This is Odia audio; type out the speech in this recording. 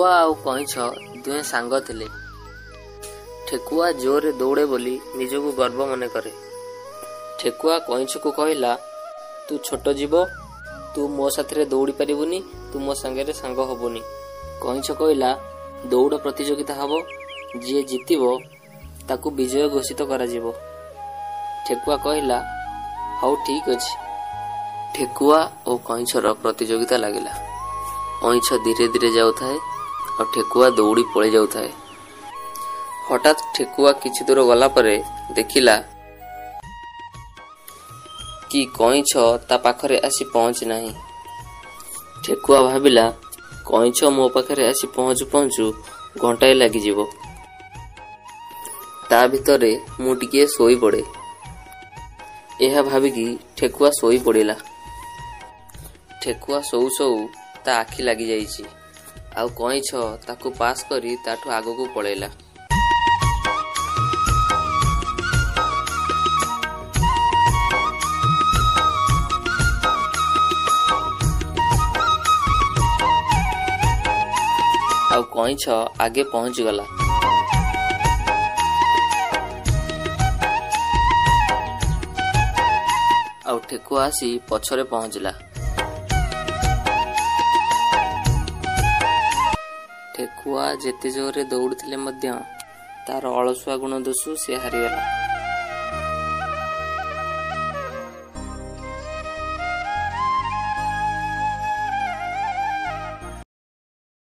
ଠେକୁଆ ଆଉ କଇଁଛ ଦୁହେଁ ସାଙ୍ଗ ଥିଲେ। ଠେକୁଆ ଜୋରରେ ଦୌଡ଼େ ବୋଲି ନିଜକୁ ଗର୍ବ ମନେକରେ। ଠେକୁଆ କଇଁଛକୁ କହିଲା, ତୁ ଛୋଟ ଜୀବ, ତୁ ମୋ ସାଥିରେ ଦୌଡ଼ି ପାରିବୁନି, ତୁ ମୋ ସାଙ୍ଗରେ ସାଙ୍ଗ ହବୁନି। କଇଁଛ କହିଲା, ଦୌଡ଼ ପ୍ରତିଯୋଗିତା ହବ, ଯିଏ ଜିତିବ ତାକୁ ବିଜୟ ଘୋଷିତ କରାଯିବ। ଠେକୁଆ କହିଲା, ହଉ ଠିକ୍ ଅଛି। ଠେକୁଆ ଓ କଇଁଛର ପ୍ରତିଯୋଗିତା ଲାଗିଲା। କଇଁଛ ଧୀରେ ଧୀରେ ଯାଉଥାଏ ଆଉ ଠେକୁଆ ଦୌଡ଼ି ପଳେଇ ଯାଉଥାଏ। ହଠାତ୍ ଠେକୁଆ କିଛି ଦୂର ଗଲା ପରେ ଦେଖିଲା କି କଇଁଛ ତା ପାଖରେ ଆସି ପହଞ୍ଚି ନାହିଁ। ଠେକୁଆ ଭାବିଲା, କଇଁଛ ମୋ ପାଖରେ ଆସି ପହଞ୍ଚୁ ପହଞ୍ଚୁ ଘଣ୍ଟାଏ ଲାଗିଯିବ, ତା ଭିତରେ ମୁଁ ଟିକିଏ ଶୋଇପଡ଼େ। ଏହା ଭାବିକି ଠେକୁଆ ଶୋଇପଡ଼ିଲା। ଠେକୁଆ ଶୋଉ ଶୋଉ ତା ଆଖି ଲାଗିଯାଇଛି ଆଉ କଇଁଛ ତାକୁ ପାସ୍ କରି ତାଠୁ ଆଗକୁ ପଳେଇଲା। ଆଉ କଇଁଛ ଆଗେ ପହଞ୍ଚିଗଲା। ଆଉ ଠେକୁଆ ଆସି ପଛରେ ପହଞ୍ଚିଲା। ଠେକୁଆ ଯେତେ ଜୋରରେ ଦୌଡ଼ୁଥିଲେ ମଧ୍ୟ ତାର ଅଳସୁଆ ଗୁଣ ଦୋଷୁ ସେ ହାରିଗଲା।